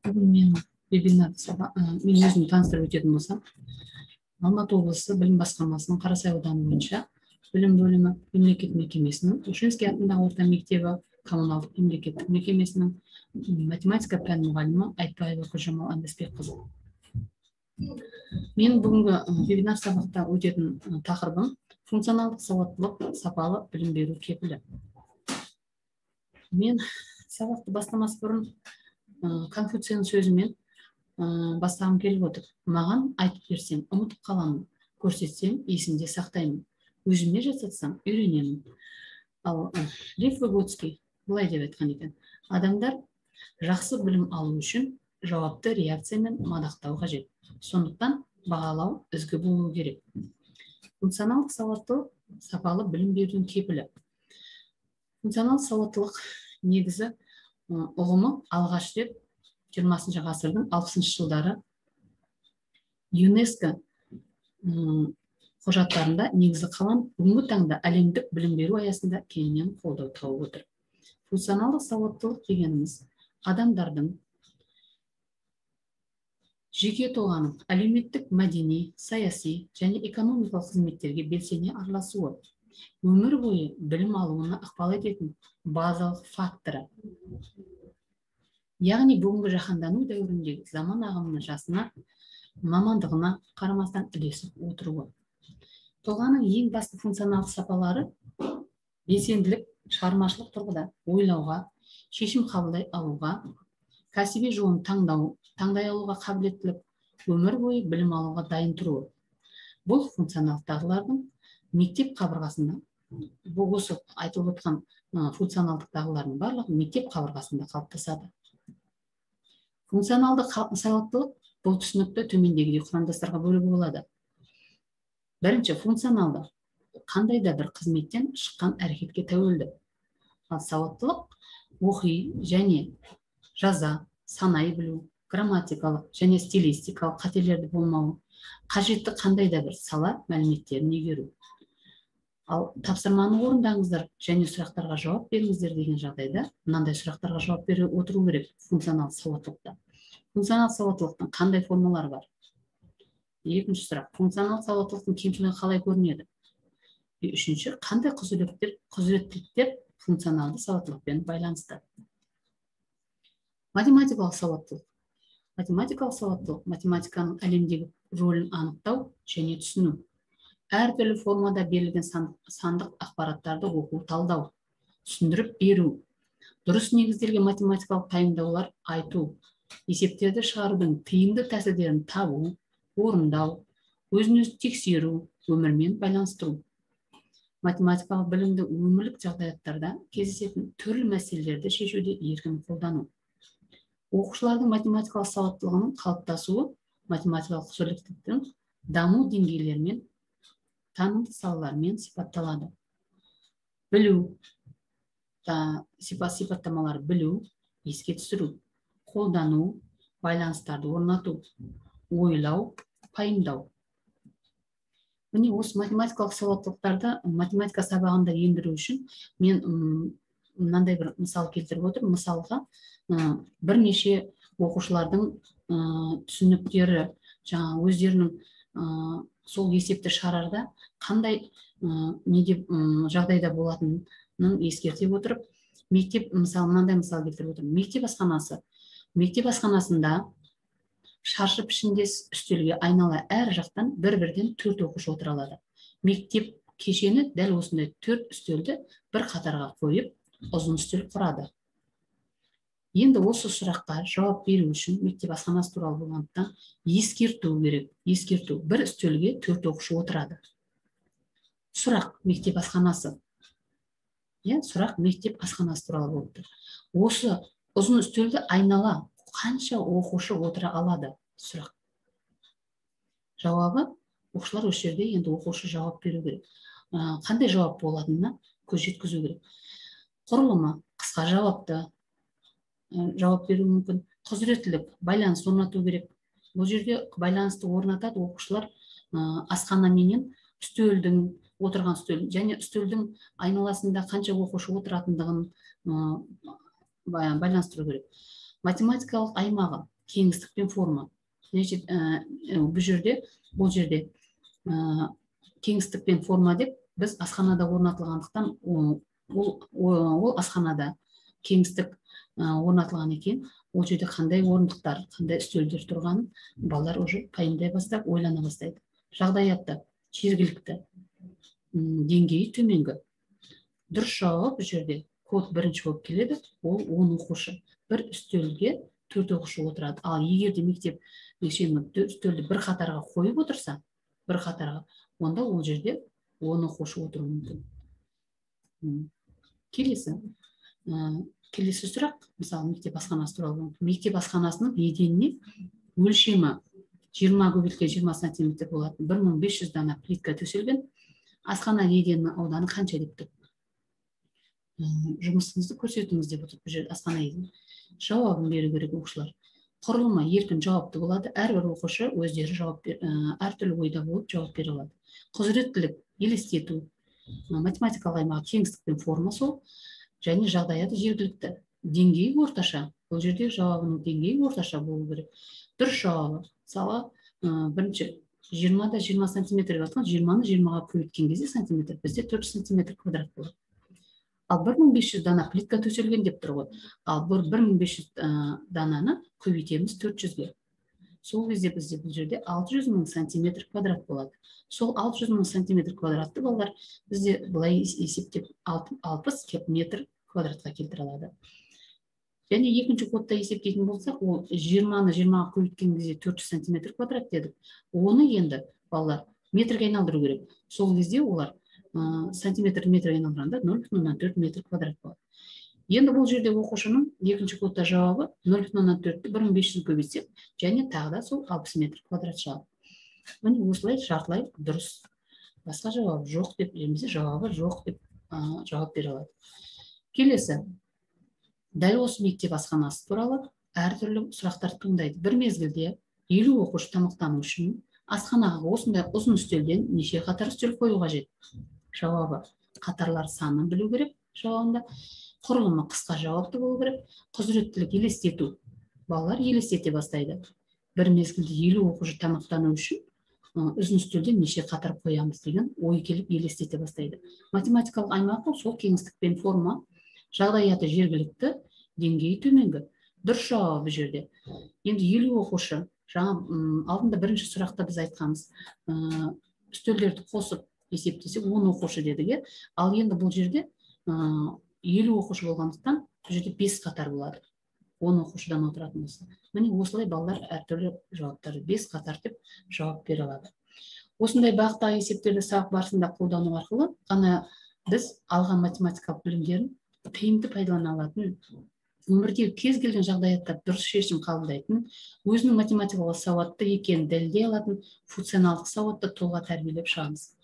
Бүгін мен вебинар мен өзімді таныстырып өтетін болсам, Алматы облысы білім басқармасының Қарасай ауданы бойынша білім бөлімі мемлекет мекемесінің Ушинский атындағы орта мектебі коммуналдық мемлекеттік мекемесінің математика пән мұғалімі Айтбаева Гүлжамал Андасбекқызы. Мен бүгінгі вебинар сабақта өтетін тақырыбым функционалдық сауаттылық сапалы білім беру кепілі. Мен сабақты бастамас бұрын Конфуцийдің сөзімен бастағым келіп отыр. Маған айтып берсең, ұмытып қаламын, көрсетсең, есімде сақтаймын, өзіме жасатсам, үйренемін. Ал Лев Выготский былай деп айтқан екен: адамдар жақсы білім алу үшін жауапты реакциямен мадақтау қажет. Сондықтан бағалау ізгі болуы керек. Функционалдық сауаттылық сапалы білім берудің кепілі. Функционалдық сауаттылық негізі ұғымы алғаш рет 20 ғасырдың 60 жылдары ЮНЕСКО құжаттарында негізі қаланып, бүгінгі таңда әлемдік білім беру аясында кеңінен қолдау тауып отыр. Функционалдық сауаттылық дегеніміз адамдардың жеке тұлғаның әлеуметтік, мәдени, саяси және экономикалық қызметтерге белсене араласуы, өмір бойы білім алуына ықпал ететін базалық факторы. Яғни бүгінгі жаһандану дәуіріндегі заман ағымына, жасына, мамандығына қарамастан ілесіп отыруы. Тұлғаның ең басты функционалдық сапалары белсенділік, шығармашылық тұрғыда ойлауға, шешім қабылдай алуға, кәсіби жолын таңдай алуға қабілеттілік, өмір бойы білім алуға дайын тұруы. Бұл функционалдық дағдылардың мектеп қабырғасында, бұл осы айтылып отқан функционалдық дағдылардың барлығы мектеп қабырғасында қалыптасады. Функционалдық сауаттылық бұл түсінікті төмендегідей құрамдастарға бөлуге болады. Бірінші, функционалды қандай да бір қызметтен шыққан әрекетке тәуелді. Ал сауаттылық оқи және жаза, санай білу, грамматикалық және стилистикалық қателерді болмауы, қажетті қандай да бір сала мәліметтерін игеру. Ал тапсырманы орындаңыздар және сұрақтарға жауап беріңіздер деген жағдайда мынандай сұрақтарға жауап бере отыру керек функционалды сауаттылықта. Функционалды сауаттылықтың қандай формалары бар? Екінші сұрақ, функционалды сауаттылықтың кемшілігі қалай көрінеді? Үшінші, қандай құзыреттіліктер функционалды сауаттылықпен байланысты? Математикалық сауаттылық. Математикалық сауаттылық математиканың әлемдегі рөлін анықтау және түсіну. Әртүрлі формада берілген сандық ақпараттарды оқу, талдау, түсіндіріп беру, дұрыс негізделген математикалық пайымдаулар айту, есептерді шығарудың тиімді тәсілдерін табу, орындау, өзін-өзі тексеру, өмірмен байланыстыру. Математикалық білімді өмірлік жағдаяттарда кездесетін түрлі мәселелерді шешуде еркін қолдану. Оқушылардың математикалық сауаттылығының қалыптасуы математикалық құзыреттіліктің даму деңгейлерімен, танымдық салалармен сипатталады. Білу, сипаттамалар білу, еске түсіру, қолдану, байланыстарды орнату, ойлау, пайымдау. Міне осы математикалық сауаттылықтарды математика сабағында ендіру үшін мен мынандай бір мысал келтіріп отырмын. Мысалға бірнеше оқушылардың түсініктері, жаңа өздерінің сол есепті шығарарда қандай неде жағдайда болатынын ескерте отырып, мектеп, мысалы, мынандай мысал келтіріп отырмын. Мектеп асханасында шаршы пішіндес үстелге айнала әр жақтан бір-бірден 4 оқушы отыра алады. Мектеп кешені дәл осындай 4 үстелді бір қатарға қойып, ұзын үстел құрады. Енді осы сұраққа жауап беру үшін мектеп асханасы туралы болғандықтан ескерту керек. Ескерту: бір үстелге 4 оқушы отырады. Сұрақ мектеп асханасы. Сұрақ мектеп асханасы туралы болып тұр. Осы ұзын үстелді айнала қанша оқушы отыра алады? Сұрақ. Жауабы оқушылар осы жерде енді оқушы жауап беру керек. Қандай жауап болатынына көз жеткізу керек. Құрылымы қысқа жауапты жауап беру мүмкін. Құзыреттілік, байланыс орнату керек. Бұл жерде байланысты орнатады оқушылар асхана менен үстелдің, отырған үстел және үстелдің айналасында қанша оқушы отыратындығын байланыстыру керек. Математикалық аймағы Кеңістік пен форма. Значит, бұл жерде кеңістік пен форма деп біз асханада орнатылғандықтан ол асханада кеңістік орнатылған екен, ол жерде қандай орындықтар, қандай үстелдер тұрғанын балалар уже пайымдай бастап, ойлана бастайды. Жағдаятты жергілікті, деңгейі төменгі. Дұрыс жауабы бұл жерде код бірінші болып келеді, ол 10 оқушы. Бір үстелге 4 оқушы отырады. Ал егер де мектеп үстелді бір қатарға қойып отырса, бір қатарға, онда ол жерде 10 оқушы отыруы мүмкін. Келесі сұрақ, мысалы, мектеп асханасы туралы. Мектеп асханасының еденіне өлшемі 20 көбейтілген 20 сантиметр болатын 1500 дана плитка төселген. Асхана еденінің ауданы қанша деп тұр? Жұмысыңызды көрсетіңіз деп отыр бұл жерде асхана едені. Жауабын беру керек оқушылар. Құрылымы еркін жауапты болады. Әрбір оқушы өздері жауап әртүрлі ойда болып жауап бере алады. Құзыреттілік, елестету, математикалық аймағы кеңістік пен форма сол, және жағдаяты жергілікті. Деңгейі орташа. Бұл жерде жауабының деңгейі орташа болу керек. Дұрыс жауабы. Мысалы, бірінші 20-да 20 сантиметр деп жатқан, 20-ны 20-ға көбейткен кезде сантиметр бізде 4 сантиметр квадрат болады. Ал 1500 дана плитка төселген деп тұр ғой. Ал 1500 дананы көбейтеміз 400-ге. Сол кезде бізде бұл жерде 600 мың сантиметр квадрат болады. Сол 600 мың сантиметр квадратты балалар бізде былай есептеп 60 метр квадратқа келтіре алады. Және екінші кодта есептейтін болсақ, ол 20-ны 20-ға көбейткен кезде 400 сантиметр квадрат дедік. Оны енді балалар метрге айналдыру керек. Сол кезде олар сантиметр метрге айналдырғанда 0,4 метр квадрат болады. Енді бұл жерде оқушының екінші кодта жауабы 0,4-ті 1500 көбейтсек, және тағы да сол 60 метр квадрат шығады. Міне осылай жартылай дұрыс. Басқа жауабы жоқ деп, немесе жауабы жоқ деп жауап бере алады. Келесі, дәл осы мектеп асханасы туралы әртүрлі сұрақтар туындайды. Бір мезгілде 50 оқушы тамақтану үшін асханаға осындай ұзын үстелден неше қатар үстел қою қажет? Жауабы қатарлар санын білу керек жауабында. Құрылымы қысқа жауапты болу керек. Құзыреттілік елестету. Балалар елестете бастайды. Бір мезгілде 50 оқушы тамақтану үшін ұзын үстелден неше қатар қоямыз деген ой келіп елестете бастайды. Математикалық аймақ сол кеңістік пен форма, жағдаяты жергілікті, деңгейі төменгі. Дұрыс жауабы бұл жерде. Енді 50 оқушы, жаңа алдында бірінші сұрақта біз айтқанбыз, үстелдерді қосып есептесек 10 оқушы дедік, е? Ал енді бұл жерде 50 оқушы болғандықтан бұл жерде 5 қатар болады. 10 оқушыдан отыратын болса. Міне осылай балалар әртүрлі жауаптарды 5 қатар деп жауап бере алады. Осындай бағыттағы есептерді сабақ барысында қолдану арқылы ғана біз алған математикалық білімдерін тиімді пайдалана алатын, өмірдегі кез келген жағдаятта дұрыс шешім қабылдайтын, өзінің математикалық сауатты екенін дәлелдей алатын функционалдық сауатты тұлға тәрбиелеп шығамыз.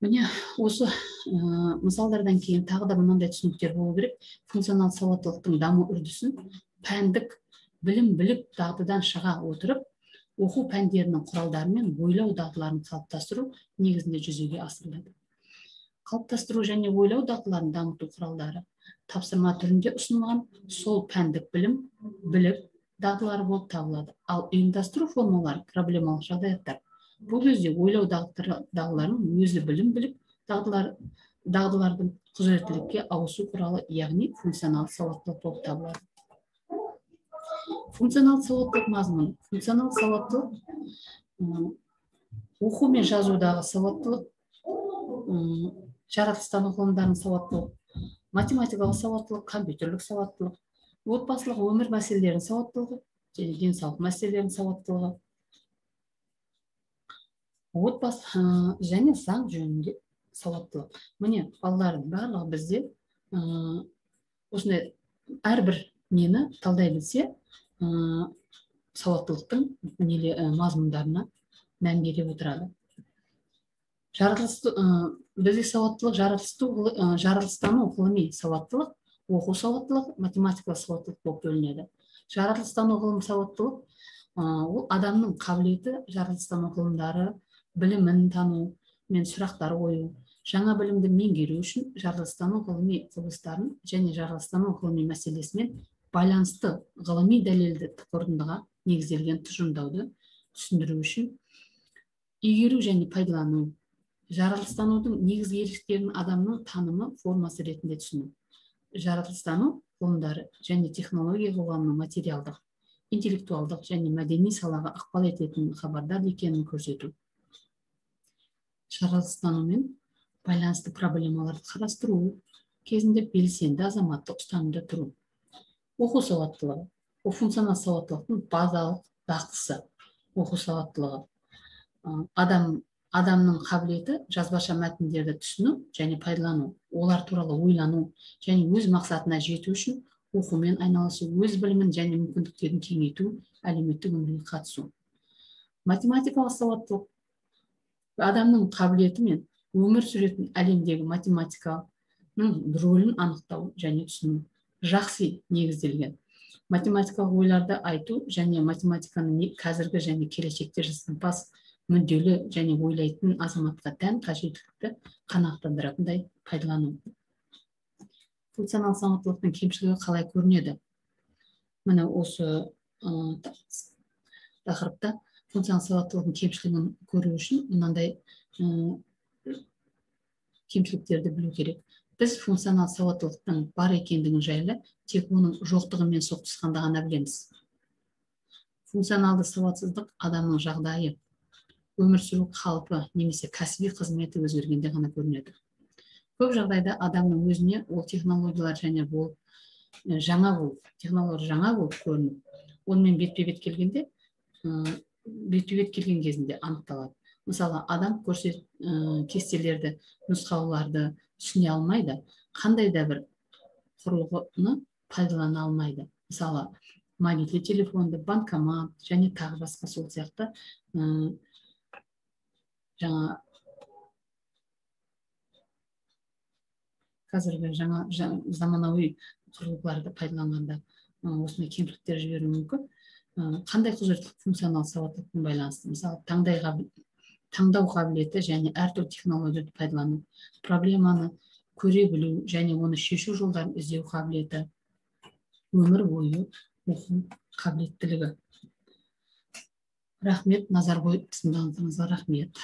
Міне осы мысалдардан кейін тағы да мынандай түсініктер болу керек. Функционалды сауаттылықтың даму үрдісін пәндік білім білік дағдыдан шыға отырып, оқу пәндерінің құралдары мен ойлау дағдыларын қалыптастыру негізінде жүзеге асырылады. Қалыптастыру және ойлау дағдыларын дамыту құралдары тапсырма түрінде ұсынылған сол пәндік білім, білік дағдылары болып табылады. Ал ұйымдастыру формалары проблемалық жағдаяттар. Бұл кезде ойлау дағдыларының өзі білім білік дағдылардың құзыреттілікке ауысу құралы, яғни функционалды сауаттылық болып табылады. Функционалды сауаттылық мазмұны. Функционалды сауаттылық оқу мен жазудағы сауаттылық, жаратылыстану ғылымдарының сауаттылық, математикалық сауаттылық, компьютерлік сауаттылық, отбасылық өмір мәселелерінің сауаттылығы және денсаулық мәселелерінің сауаттылығы, отбасы және заң жөнінде сауаттылық. Міне балалардың барлығы бізде осындай әрбір нені талдай білсе, сауаттылықтың мазмұндарына мән бере отырады. Бізде сауаттылық жаратылыстану ғылыми сауаттылық, оқу сауаттылық, математикалық сауаттылық болып бөлінеді. Жаратылыстану ғылым сауаттылық ол адамның қабілеті, жаратылыстану ғылымдары, білімін тану мен сұрақтар қою, жаңа білімді меңгеру үшін жаратылыстану ғылыми құбылыстарын және жаратылыстану ғылыми мәселесімен Байланысты ғылыми дәлелді қорытындыға негізделген тұжырымдауды түсіндіру үшін игеру және пайдалану, жаратылыстанудың негізгі ерекшеліктерін адамның танымы формасы ретінде түсіну, жаратылыстану ғылымдары және технология қоғамының материалдық, интеллектуалдық және мәдени салаға ықпал ететін хабардар екенін көрсету, жаратылыстанумен байланысты проблемаларды қарастыру кезінде белсенді азаматтық ұстанымда тұру. Оқу сауаттылығы – функционал сауаттылықтың базалық дағдысы. Оқу сауаттылығы адамның қабілеті жазбаша мәтіндерді түсіну және пайдалану, олар туралы ойлану және өз мақсатына жету үшін оқумен айналысу, өз білімін және мүмкіндіктерін кеңейту, әлеуметтік өмірге қатысу. Математикалық сауаттылық адамның қабілеті мен өмір сүретін әлемдегі математиканың рөлін анықтау және түсіну, жақсы негізделген математикалық ойларды айту және математиканың қазіргі және келешекте жасампаз, мүдделі және ойлайтын азаматқа тән қажеттілікті қанағаттандыратындай пайдалану. Функционал сауаттылықтың кемшілігі қалай көрінеді? Міне осы тақырыпта функционал сауаттылықтың кемшілігін көру үшін мынандай кемшіліктерді білу керек. Біз функционал сауаттылықтың бар екендігін жайлы тек оның жоқтығымен соқтығысқанда ғана білеміз. Функционалды сауатсыздық адамның жағдайы, өмір сүру қалпы немесе кәсіби қызметі өзгергенде ғана көрінеді. Көп жағдайда адамның өзіне ол технологиялар және болып жаңа болып, технология жаңа болып көрініп, онымен бетпе-бет келгенде, бетпе-бет келген кезінде анықталады. Мысалы, адам кестелерді, нұсқауларды түсіне алмайды, қандай да бір құрылғыны пайдалана алмайды. Мысалы, мобильді телефонды, банкомат және тағы басқа сол сияқты жаңа қазіргі жаңа заманауи құрылғыларды пайдаланғанда осындай кемшіліктер жіберуі мүмкін. Қандай құзыреттілік функционал сауаттылықпен байланысты? Мысалы, таңдау қабілеті және әртүрлі технологияларды пайдалану, проблеманы көре білу және оны шешу жолдарын іздеу қабілеті, өмір бойы оқу қабілеттілігі. Рахмет, назар қойып тыңдағаныңызға рахмет.